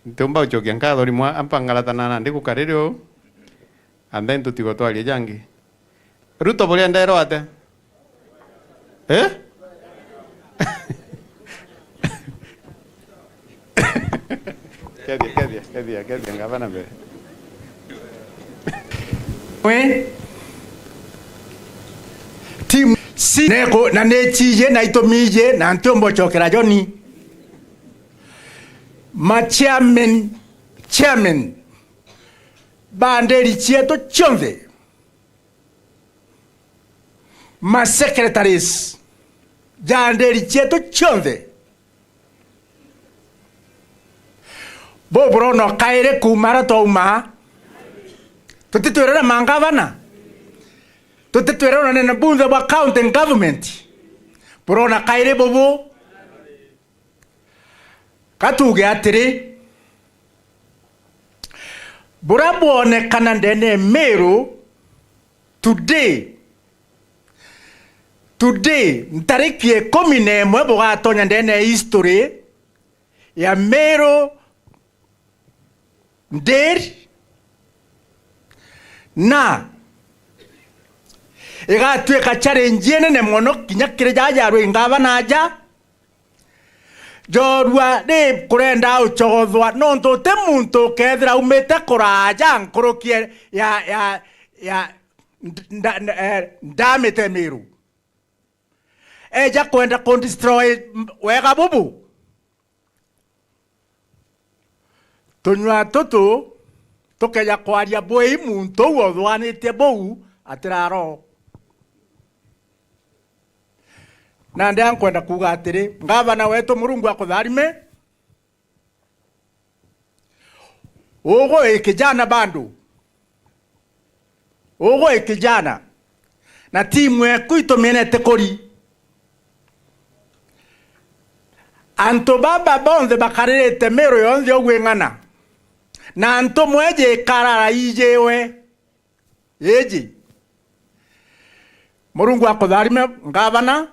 Speaker 9: ntumba ucokia nkatho rimwa ampangaratana na ndigukarĩrĩo and then tutigo twarie jangi Ruto buria ndero ate eh Kethia kethia ngavana mbere
Speaker 10: we team si neko na nechije na itomije na ntombo chokera joni ma chairman banderi chieto chonde ma secretaries janderi chieto chonde bo no kaire kumara touma tutitwerera mangavana tutitwerera na bunge wa county government burona kaire bobo katuge atiri burabone kana ndene Meru today ntariki 11 bugatonya ndene history ya Meru nderi na igatwika challenge nene muno kinya kire jajarwe ngavana ja jorua ni kurenda uchogothwa no ntute muntu kethira umite kuraja nkurukie ya ya ndamite Meru eja kwenda kun destroy wega bubu tunywa tutu tukeja kwaria bwi muntu wothwanitie bou atiraro na ndia nkwenda kuga atiri ngavana wetu Murungu akutharime ugo ikijana bandu ugo ikijana na timu yaku itumenete kuri antu baba bonthe bakaririte Meru yonthe ugwing'ana na antu mweje karara ijewe yeji Murungu akutharime ngavana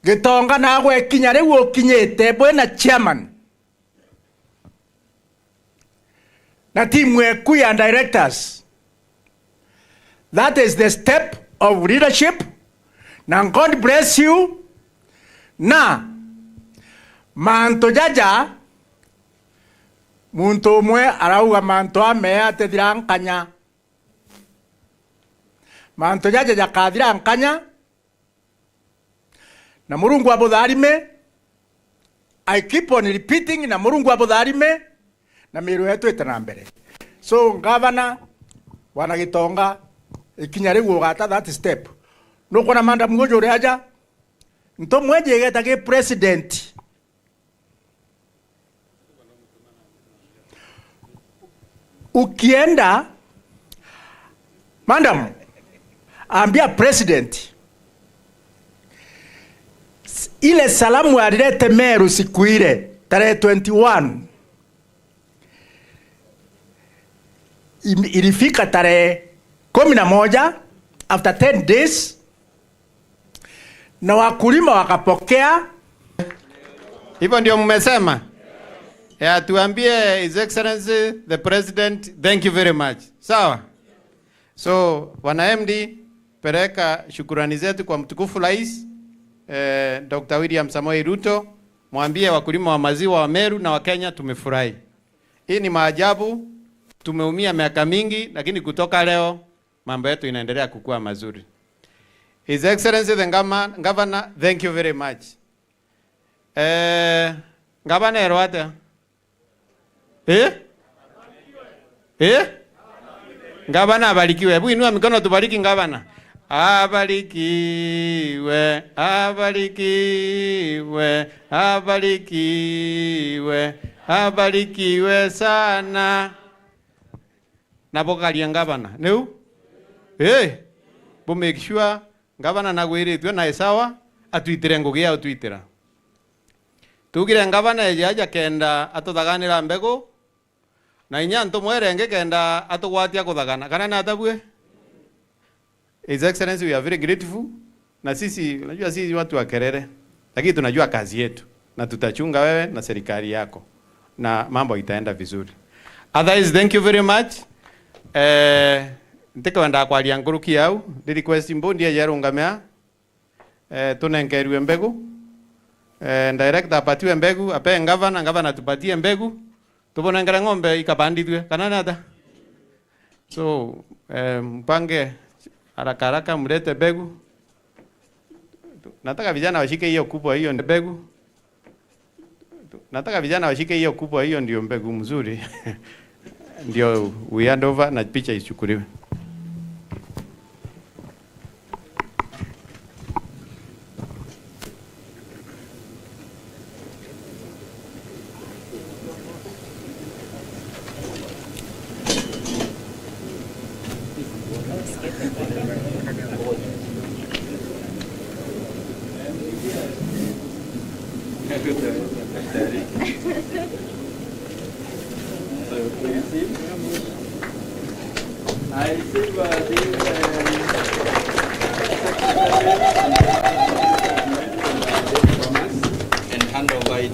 Speaker 10: Gitonga na gwekinya riu ukinyite bwena chairman na timu yaku ya directors. That is the step of leadership. Na God bless you. Na manto jaja muntu umwe arauga manto ame atethira nkanya manto jaja jakathira nkanya na Murungu abutharime. I keep on repeating na Murungu abutharime na Meru yetu itana mbere. So gavana wana Gitonga ikinya riu ugata that step nukona manda mgojo uriaja nto mweje geta president ukienda madam ambia president ile salamu alilete Meru siku ile tarehe 21 Ilifika tarehe 11 after 10 days na wakulima wakapokea.
Speaker 9: Hivyo ndio mmesema? Ya, tuambie His Excellency the President, thank you very much. Sawa? So, Bwana MD, peleka shukurani zetu kwa mtukufu Rais Dr. William Samoei Ruto, mwambie wakulima wa maziwa wa Meru na wa Kenya tumefurahi. Hii ni maajabu, tumeumia miaka mingi, lakini kutoka leo mambo yetu inaendelea kukua mazuri. His Excellency the Governor, thank you very much. Governor erwate? Eh? Eh? Gavana abarikiwe. Hebu inua mikono tubariki gavana. Abarikiwe, abarikiwe, abarikiwe, abarikiwe sana. Nabokalia gavana. Neu? Eh? Bo make sure gavana nagwiritwe na isawa atuitire ngugi ya utuitira. Tugire gavana ejaja kenda atuthaganira mbegu na inya ntumwerenge kenda atugwatia kuthagana kana na atabwe. His Excellency, we are very grateful. Na sisi unajua sisi watu wa kelele, lakini tunajua kazi yetu na tutachunga wewe na serikali yako na mambo itaenda vizuri. Otherwise, thank you very much. Ntikwenda kwaria nguruki au ndi request mbundi yerungamia tunengerwe mbegu, director apatiwe mbegu, ape governor, governor tupatie mbegu, tubonengere ng'ombe ikabandithwe kana nata. So mpange haraka haraka mlete mbegu. Nataka vijana washike hiyo kubwa, hiyo ndio mbegu. Nataka vijana washike hiyo kubwa, hiyo ndio mbegu mzuri. Ndio we hand over na picha ichukuliwe.
Speaker 8: And hand over it,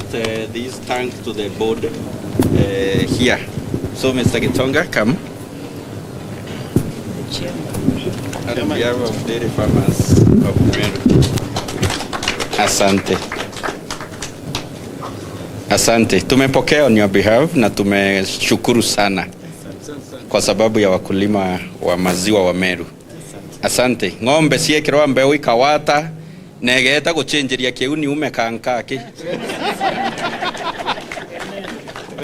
Speaker 8: these tanks to the board here. So, Mr. Gitonga, come. On behalf of dairy farmers of Meru. Asante. Asante. Tumepokea on your behalf na tumeshukuru sana kwa sababu ya wakulima wa maziwa wa Meru. Asante. Ng'ombe ciekirwa mbeu ikawata negeta guchenjeria kiu ni ume kankaki.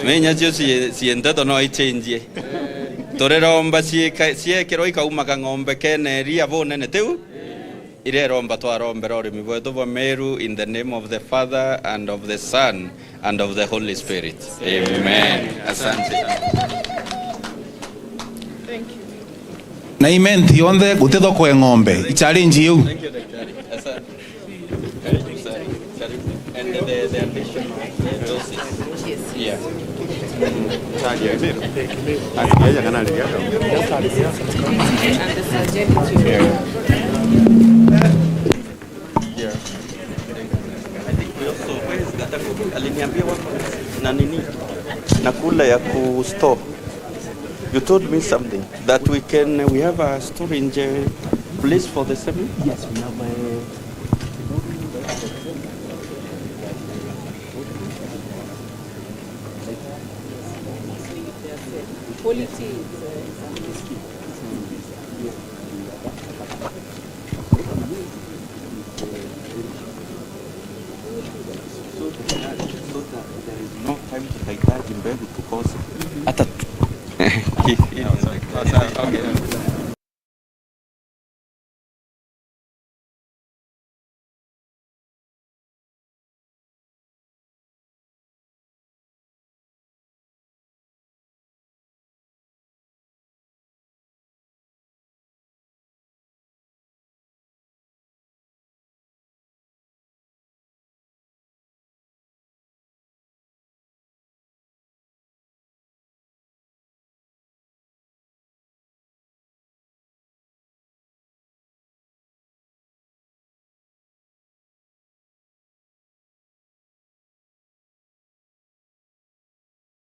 Speaker 8: Menya cio ciendeto no ichenjie. Tureromba ciekirwa ikauma ka ng'ombe kene ria bunene tiu. Ireromba twarombera urimi bwetu bwa Meru in the name of the Father and of the Son and of the Holy Spirit. Amen. Asante.
Speaker 2: Na imenti yonthe gutithoko e ng'ombe ichallenge iu.
Speaker 8: Thank you, Daktari. Asante. Karibu sana. Karibu. And the additional doses.
Speaker 4: Yes.
Speaker 8: Yeah.
Speaker 4: And the surgery.
Speaker 8: Yeah. I think we also, where is Gataku? Aliniambia wako na nini? Na kula ya ku store. You told me something that we have a storage place for the semen?
Speaker 1: Yes, we have a
Speaker 4: quality is
Speaker 8: so that there is no time to tutahitaji mbegu tukose. Hata. Okay.